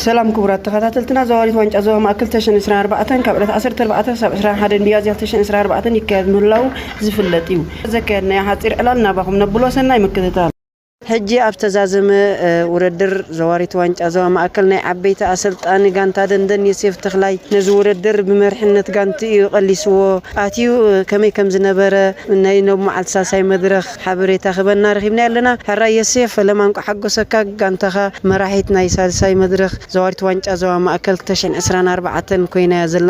ሰላም ክቡራት ተኸታተልትና፣ ዘዋሪት ዋንጫ ዞባ ማእከል ክልተ ሽሕን ዕስራን ኣርባዕተን ካብ ዕለት ዓሰርተ ኣርባዕተ ክሳብ ዕስራን ሓደን ሚያዝያ ክልተ ሽሕን ዕስራን ኣርባዕተን ይካየድ ምህላው ዝፍለጥ እዩ። ዘካየድናዮ ሓጺር ዕላል ናባኹም ነብሎ፣ ሰናይ ምክትታል። ሕጂ ኣብ ዝተዛዘመ፣ እ፣ ውድድር ዘዋሪት ዋንጫ ዞባ ማእከል ናይ ዓበይቲ ኣሰልጣኒ ጋንታ ደንደን ዮሴፍ ተኽላይ ነዚ ውድድር ብመሪሕነት ጋንትኡ እዩ ቀሊስዎ። ኣትዩ፣ እ፣ ከመይ ከም ዝነበረ ናይ ሎሚ መዓልቲ ሳልሳይ መድረኽ ሓበሬታ ክበና ረኺብና ኣለና። ሕራይ ዮሴፍ፣ ፈለማ እንቋዕ ሓጎሰካ። ጋንታኻ መራሒት ናይ ሳልሳይ መድረኽ ዘዋሪት ዋንጫ ዞባ ማእከል ክልተ ሽሕን ዕስራን ኣርባዕተን ኮይና እያ ዘላ።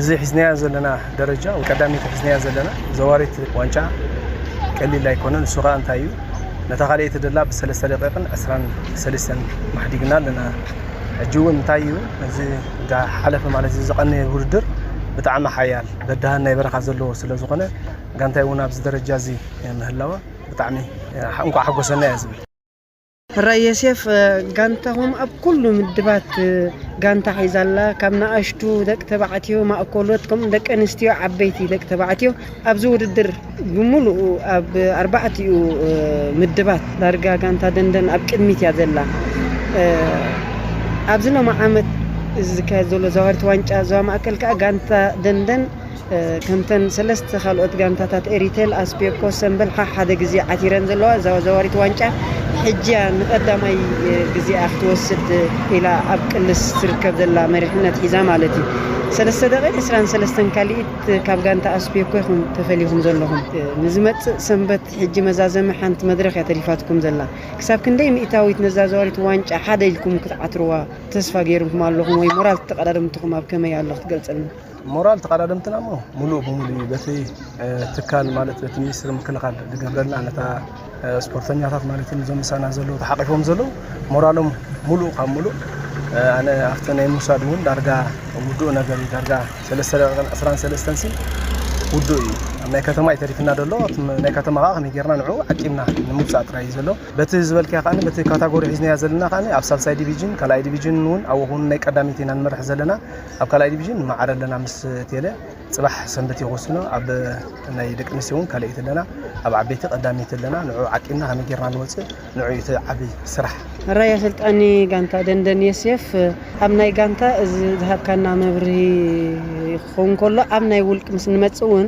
እዚ ሒዝናዮ ዘለና ደረጃ፣ ቀዳመይቲ ሒዝናዮ ዘለና ዘዋሪት ዋንጫ ቀሊል ኣይኮነን። ንሱ ኸኣ እንታይ እዩ፣ ነታ ካልኣይቲ ደላ ብሰለስተ ደቂቕን ዕስራን ሰለስተን ማሕዲግና ኣለና። ሕጂ እውን እንታይ እዩ፣ እዚ ዝሓለፈ ማለት እዚ ዝቐነየ ውድድር ብጣዕሚ ሓያል በዳህን ናይ በረኻ ዘለዎ ስለ ዝኾነ፣ ጋንታይ እውን ኣብዚ ደረጃ እዚ ምህላዋ ብጣዕሚ እንኳዕ ሓጎሰና እየ ዝብል። ሕራይ ዮሴፍ፣ እ፣ ጋንታኹም ኣብ ኩሉ ምድባት፣ እ፣ ጋንታ ሒዛ ኣላ። ካብ ንኣሽቱ ደቂ ተባዕትዮ፣ ማእከሎት፣ ከምኡ ደቂ ኣንስትዮ፣ ዓበይቲ ደቂ ተባዕትዮ ኣብዚ ውድድር ብምሉኡ ኣብ ኣርባዕቲኡ፣ እ፣ ምድባት ዳርጋ ጋንታ ደንደን ኣብ ቅድሚት እያ ዘላ። እ፣ ኣብዚ ሎሚ ዓመት እዚ ዝካየድ ዘሎ ዘዋሪት ዋንጫ ዞባ ማእከል ከኣ ጋንታ ደንደን እ፣ ከምተን ሰለስተ ካልኦት ጋንታታት ኤሪቴል፣ ኣስፔኮ፣ ሰምበል ሓ-፣ ሓደ ግዜ ዓቲረን ዘለዋ እዛ ዘዋሪት ዋንጫ ሕጂ እያ ንቐዳማይ፣ እ፣ ግዜኣ ክትወስድ ኢላ ኣብ ቅልስ ትርከብ ዘላ መሪሕነት ሒዛ ማለት እዩ። ሰለስተ ደቂቕ ዕስራን ሰለስተን ካልኢት ካብ ጋንታ ኣስፔኮ ኢኹም ተፈሊኹም ዘለኹም። እ፣ ንዝመጽእ ሰንበት ሕጂ መዛዘሚ ሓንቲ መድረኽ እያ ተሪፋትኩም ዘላ። ክሳብ ክንደይ ሚእታዊት ነዛ ዘዋሪት ዋንጫ ሓደ ኢልኩም ክትዓትርዋ ተስፋ ገይርኩም ኣለኹም ወይ ሞራል ተቐዳደምትኹም ኣብ ከመይ ኣሎ ክትገልጸልና? ሞራል ተቐዳደምትና እሞ ሙሉእ ብሙሉእ እዩ። በቲ፣ እ፣ ትካል ማለት በቲ ሚኒስትሪ ምክልኻል ዝገብረልና ነታ፣ እ፣ ስፖርተኛታት ማለት እዩ፣ እዞም ምሳና ዘለዉ ተሓቒፎም ዘለዉ ሞራሎም ሙሉእ ካብ ሙሉእ፣ እ፣ ኣነ ኣብቲ ናይ ምውሳድ እውን ዳርጋ ውዱእ ነገር እዩ። ዳርጋ ሰለስተ ደቂቕን ዕስራን ሰለስተን ሲ ውዱእ እዩ። ኣብ ናይ ከተማ እዩ ተሪፍና ዘሎ። እቲ ናይ ከተማ ከዓ ከመይ ጌርና ንዑ ዓቂብና ንምውፃእ ጥራይ እዩ ዘሎ። በቲ ዝበልካዮ ከዓ በቲ ካታጎሪ ሒዝናያ ዘለና ከዓ ኣብ ሳልሳይ ዲቪዥን፣ ካልኣይ ዲቪዥን እውን ኣብኡ እውን ናይ ቀዳሚት ኢና ንመርሕ ዘለና። ኣብ ካልኣይ ዲቪዥን ንመዓረ ኣለና ምስ ቴለ። ጽባሕ ሰንበት እዩ ክወስኖ። ኣብ ናይ ደቂ ኣንስትዮ እውን ካልኣይቲ ኣለና፣ ኣብ ዓበይቲ ቀዳመይቲ ኣለና። ንዑ ዓቂብና ከመይ ጌርና ንወጽእ፣ ንዑ እዩ እቲ ዓቢ ስራሕ። ሕራይ ኣሰልጣኒ ጋንታ ደንደን ዮሴፍ፣ ኣብ ናይ ጋንታ እዚ ዝሃብካና መብርሂ ክኸውን ከሎ፣ ኣብ ናይ ውልቂ ምስ ንመጽእ እውን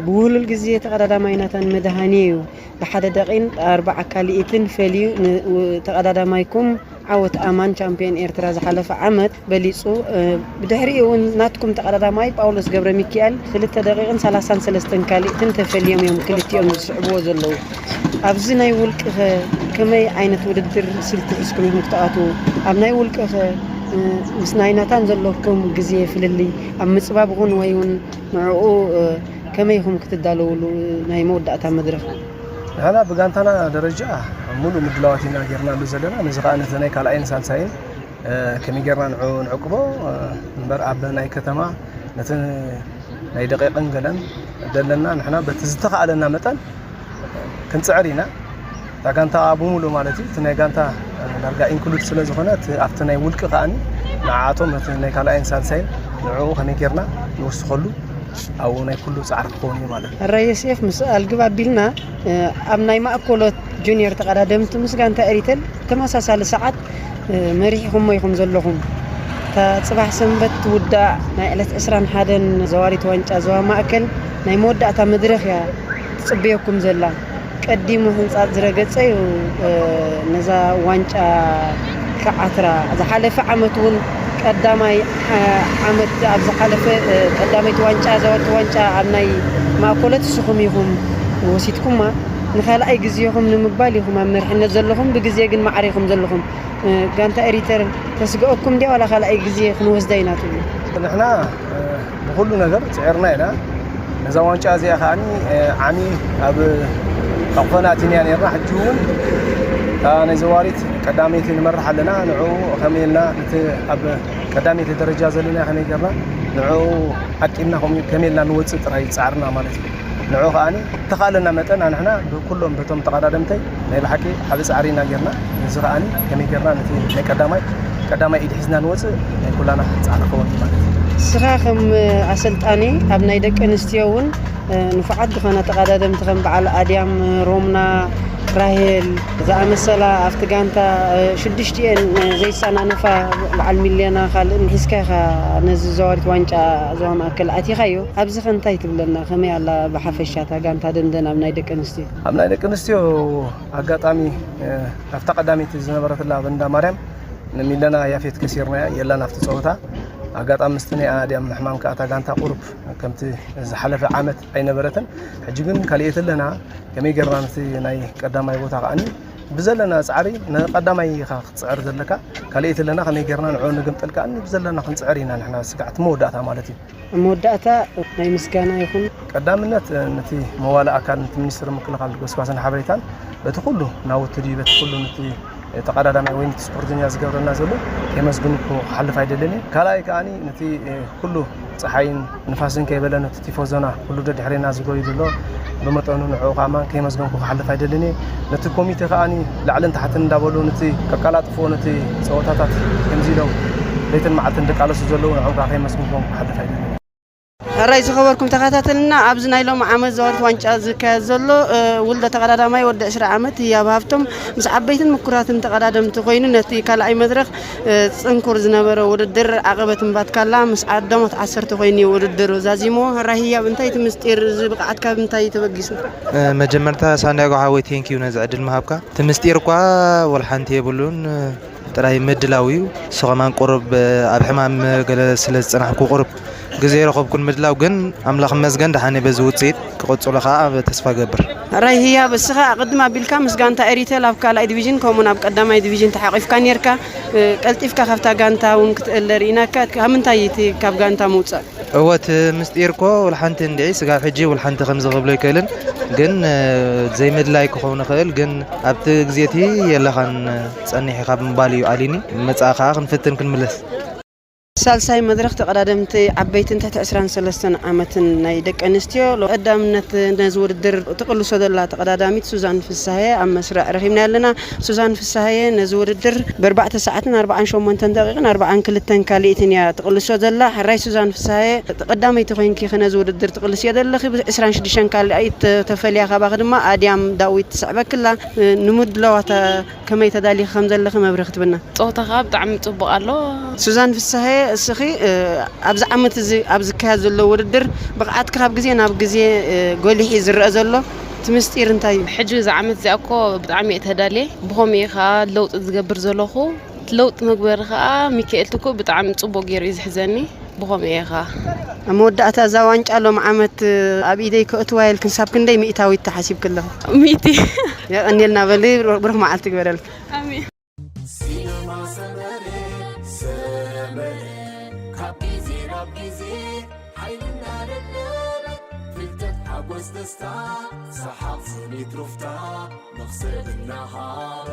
ብውህሉል ግዜ ተቐዳዳማይ ናታን መድሃኒ እዩ። ብሓደ ደቂን ኣርባዓ ካልኢትን ፈልዩ ን-፣ ው-፣ ተቐዳዳማይኩም ዓወት ኣማን ቻምፒዮን ኤርትራ ዝሓለፈ ዓመት በሊጹ። እ፣ ብድሕሪኡ እውን ናትኩም ተቐዳዳማይ ጳውሎስ ገብረ ሚካኤል ክልተ ደቂቕን ሰላሳን ሰለስተን ካልኢትን ተፈልዮም እዮም ክልቲኦም ዝስዕብዎ ዘለዉ። ኣብዚ ናይ ውልቅኸ ከመይ ዓይነት ውድድር ስልቲ ሒዝኩም ኢኹም ክትኣትዉ? ኣብ ናይ ውልቅኸ፣ እ፣ ምስ ናይ ናታን ዘለኩም ግዜ ፍልልይ ኣብ ምጽባብ ይኹን ወይ እውን ንዕኡ፣ እ፣ ከመይ ኢኹም ክትዳለውሉ ናይ መወዳእታ መድረኽ? ንሕና ብጋንታና ደረጃ ሙሉእ ምድላዋት ኢና ጌርናሉ ዘለና። ነዚ ኸኣ ነቲ ናይ ካልኣይን ሳልሳይን፣ እ፣ ከመይ ጌርና ንዑ-፣ ንዕቅቦ፣ እ፣ እምበር ኣብ ናይ ከተማ ነቲ ናይ ደቂቕን ገለን ደለና ንሕና በቲ ዝተኻእለና መጠን ክንጽዕር ኢና። እታ ጋንታ ብሙሉእ ማለት እዩ፣ እቲ ናይ ጋንታ ዳርጋ ኢንክሉድ ስለ ዝኾነ፣ እቲ ኣብቲ ናይ ውልቂ ከኣኒ ንዓኣቶም፣ ነቲ ናይ ካልኣይን ሳልሳይን ንዕኡ ከመይ ጌርና ንወስኸሉ፣ ኣብኡ ናይ ኩሉ ጻዕሪ ክኸውን እዩ ማለት እዩ። ሕራይ ዮሴፍ፣ ምስ ኣልግብ ኣቢልና፣ እ፣ ኣብ ናይ ማእኮሎት ጁኒየር ተቐዳደምቲ ምስ ጋንታ ኤሪተል ተመሳሳሊ ሰዓት፣ እ፣ መሪሕኹሞ ኢኹም ዘለኹም። እታ ጽባሕ ሰንበት ትውዳእ ናይ ዕለት ዕስራን ሓደን ዘዋሪት ዋንጫ ዞባ ማእከል ናይ መወዳእታ መድረኽ እያ ትጽበየኩም ዘላ። ቀዲሙ ህንጻት ዝረገጸ እዩ፣ እ፣ ነዛ ዋንጫ ክዓትራ። ዝሓለፈ ዓመት እውን ቀዳማይ፣ እ፣ ዓመት ኣብ ዝሓለፈ፣ እ፣ ቀዳመይቲ ዋንጫ፣ ዘዋሪት ዋንጫ ኣብ ናይ ማእኮሎት ንስኹም ኢኹም ወሲድኩማ። ንኻልኣይ ግዜኹም ንምባል ኢኹም ኣብ መሪሕነት ዘለኹም፣ ብግዜ ግን ማዕረ ኢኹም ዘለኹም። እ፣ ጋንታ ኤሪተር ተስግአኩም ድያ ዋላ ካልኣይ ግዜ ክንወስዳ ኢና ትብሉ? ንሕና፣ እ፣ ብኹሉ ነገር ጽዒርና ኢና። ነዛ ዋንጫ እዚኣ ከኣኒ፣ እ፣ ዓሚ ኣብ ሕቑፈና ኣቲንያ ነርና። ሕጂ እውን እታ ናይ ዘዋሪት ቀዳመይቲ ንመርሕ ኣለና። ንዕኡ ከመይ ኢልና ነቲ ኣብ ቀዳመይቲ ደረጃ ዘለና ከመይ ጌርና ንዕኡ ዓቂብና ከምኡ ከመይ ኢልና ንወጽእ ጥራይ ጻዕርና ማለት እዩ። ንዕኡ ከኣኒ እተኻእለና መጠን ኣንሕና ብኩሎም በቶም ተቐዳደምተይ ናይ ብሓቂ ዓቢ ጻዕሪ ኢና ጌርና። እዚ ከኣኒ ከመይ ጌርና ነቲ ናይ ቀዳማይ፣ ቀዳማይ ኢድ ሒዝና ንወጽእ ናይ ኩላና ጻዕሪ ክኸውን እዩ ማለት እዩ። ንስኻ ከም ኣሰልጣኒ ኣብ ናይ ደቂ ኣንስትዮ እውን፣ እ፣ ንፉዓት ዝኾና ተቐዳደምቲ ከም በዓል ኣድያም፣ ሮምና፣ ራሄል ዝኣመሰላ ኣብቲ ጋንታ ሽዱሽቲኤን ዘይሰናነፋ በዓል ሚልዮና ካልእን ሒዝካ ኢኻ ነዚ ዘዋሪት ዋንጫ ዞባ ማእከል ኣቲኻዮ። ኣብዚኸ እንታይ ትብለና? ከመይ ኣላ ብሓፈሻ እታ ጋንታ ደንደን ኣብ ናይ ደቂ ኣንስትዮ? ኣብ ናይ ደቂ ኣንስትዮ ኣጋጣሚ ኣብታ ቀዳመይቲ ዝነበረትላ ኣብ እንዳ ማርያም ንሚለና ያፌት ከሲርናያ የላን ኣብቲ ፀወታ። ኣጋጣሚ ምስቲ ናይ ኣድያም ሕማም ከዓ እታ ጋንታ ቁሩብ ከምቲ ዝሓለፈ ዓመት ኣይነበረትን። ሕጂ ግን ካልኤት ኣለና። ከመይ ጌርና ነቲ ናይ ቀዳማይ ቦታ ከዓኒ ብዘለና ጻዕሪ ንቀዳማይ ኢኻ ክትጽዕር ዘለካ። ካልኤት ኣለና ከመይ ጌርና ንዕኡ ንግምጥል ከዓኒ ብዘለና ክንጽዕር ኢና ንሕና ስጋዕ እቲ መወዳእታ ማለት እዩ። ኣብ መወዳእታ ናይ ምስጋና ይኹን። ቀዳምነት ነቲ መዋለ ኣካል ነቲ ሚኒስትሪ ምክልኻል ጎስጓስን ሓበሬታን በቲ ኩሉ ናውቲ ድዩ በቲ ኩሉ ነቲ ተቐዳዳማይ ወይ ነቲ ስፖርተኛ ዝገብረልና ዘሎ ከመስግን እኮ ክሓልፍ ኣይደልን እየ። ካልኣይ ከዓኒ ነቲ ኩሉ ፀሓይን ንፋስን ከይበለ ነቲ ቲፎዞና ኩሉ ደድሕሬና ዝጎዩ ዘሎ ብመጠኑ ንዕኡ ከማን ከይመስገንኩ ክሓልፍ ኣይደልን እየ። ነቲ ኮሚቴ ከዓኒ ላዕልን ታሕትን እንዳበሉ ነቲ ከቀላጥፍዎ ነቲ ፀወታታት ከምዚ ኢሎም ለይትን መዓልትን ደቃለሱ ዘለዉ ንዕኦም ከዓ ከይመስገንኩም ክሓልፍ ኣይደልን እየ። ሕራይ ዝኸበርኩም ተኸታተልና፣ ኣብዚ ናይ ሎም ዓመት ዘዋሪት ዋንጫ ዝካየድ ዘሎ ውልደ ተቐዳዳማይ ወዲ ዕስራ ዓመት ህያብ ሃብቶም ምስ ዓበይትን ምኩራትን ተቐዳደምቲ ኮይኑ ነቲ ካልኣይ መድረኽ ጽንኩር ዝነበረ ውድድር ዓቐበት እምባትካላ ምስ ዓዳሞት ዓሰርተ ኮይኑ እዩ ውድድሩ ዛዚሞ። ሕራይ ህያብ እንታይ እቲ ምስጢር እዚ ብቕዓት ካብ እንታይ ተበጊሱ? መጀመርታ ሳንዲያጎ ሓወይ ቴንኪዩ ነዚ ዕድል ምሃብካ። እቲ ምስጢር እኳ ወላ ሓንቲ የብሉን። ጥራይ ምድላው እዩ። ንሱ ከማን ቁሩብ ኣብ ሕማም ገለ ስለ ዝጸናሕኩ ቁሩብ ግዜ ረኸብኩን ምድላው፣ ግን ኣምላኽ ይመስገን ደሓን እየ በዚ ውጽኢት ክቕጽሎ ከኣ ተስፋ እገብር። ራይ ህያብ እስኻ ኣቐድም ኣቢልካ ምስ ጋንታ ኤሪቴል ኣብ ካልኣይ ዲቪዥን ከምኡውን ኣብ ቀዳማይ ዲቪዥን ተሓቒፍካ ኔርካ፣ ቀልጢፍካ ካብታ ጋንታ እውን ክትእለ ርኢናካ። ካብ ምንታይ እቲ ካብ ጋንታ ምውጻእ? እወ እቲ ምስጢር እኮ ውልሓንቲ እንድዒ ስጋብ ሕጂ ውልሓንቲ ከምዚ ክብሎ ኣይክእልን፣ ግን ዘይምድላይ ክኸውን ይኽእል፣ ግን ኣብቲ ግዜ እቲ የለኻን ጸኒሕ ኢኻ ብምባል እዩ ኣልዩኒ። መጻኢ ከኣ ክንፍትን ክንምለስ። ሳልሳይ መድረኽ ተቐዳደምቲ ዓበይትን ትሕቲ ዕስራን ሰለስተን ዓመትን ናይ ደቂ ኣንስትዮ ቀዳምነት ነዚ ውድድር ትቕልሶ ዘላ ተቐዳዳሚት ሱዛን ፍሳሄ ኣብ መስርዕ ረኺብና ኣለና። ሱዛን ፍሳሄ ነዚ ውድድር ብኣርባዕተ ሰዓትን ኣርባዓን ሸሞንተን ደቂቕን ኣርባዓን ክልተን ካልኢትን እያ ትቕልሶ ዘላ። ሕራይ ሱዛን ፍሳሄ ቀዳመይቲ ኮይንኪ ነዚ ውድድር ትቕልስዮ ዘለኺ። ብዕስራን ሽዱሽተን ካልኣይት ተፈልያ ካባኺ ድማ ኣድያም ዳዊት ትስዕበክላ። ንምድላዋታ ከመይ ተዳሊኺ ከም ዘለኺ መብርሂ ክትብና። ጸወታ ከኣ ብጣዕሚ ጽቡቕ ኣሎ። ሱዛን ፍሳሄ፣ እስኺ ኣብዚ ዓመት እዚ ኣብ ዝካየድ ዘሎ ውድድር ብቕዓትኪ ካብ ግዜ ናብ ግዜ ጎሊሑ እዩ ዝረኣ ዘሎ። እቲ ምስጢር እንታይ እዩ? ሕጂ እዛ ዓመት እዚኣ እኮ ብጣዕሚ እየ ተዳልየ። ብኸምኡ እየ ከኣ ለውጢ ዝገብር ዘለኹ። እቲ ለውጢ መግበሪ ከኣ ሚካኤል ትኩእ ብጣዕሚ ጽቡቕ ገይሩ እዩ ዝሕዘኒ። ብኸምኡ እየ ከኣ። ኣብ መወዳእታ እዛ ዋንጫ ሎም ዓመት ኣብ ኢደይ ከእትዋ ኢልክን ሳብ ክንደይ ሚእታዊት ተሓሲብኪ ኣለኺ? ሚእቲ። የቐንየልና በሊ፣ ብሩኽ መዓልቲ ግበረልኪ። ኣሜን። ሲነማ ሰመረ፣ ሰመረ፣ ካብ ግዜ ናብ ግዜ ሓይልና ለለበ፣ ፍልጠት ሓጎስ ደስታ፣ ሰሓቕ ስኒት ሩፍታ፣ መኽሰብ እናሃበ።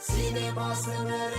ሲነማ ሰመረ።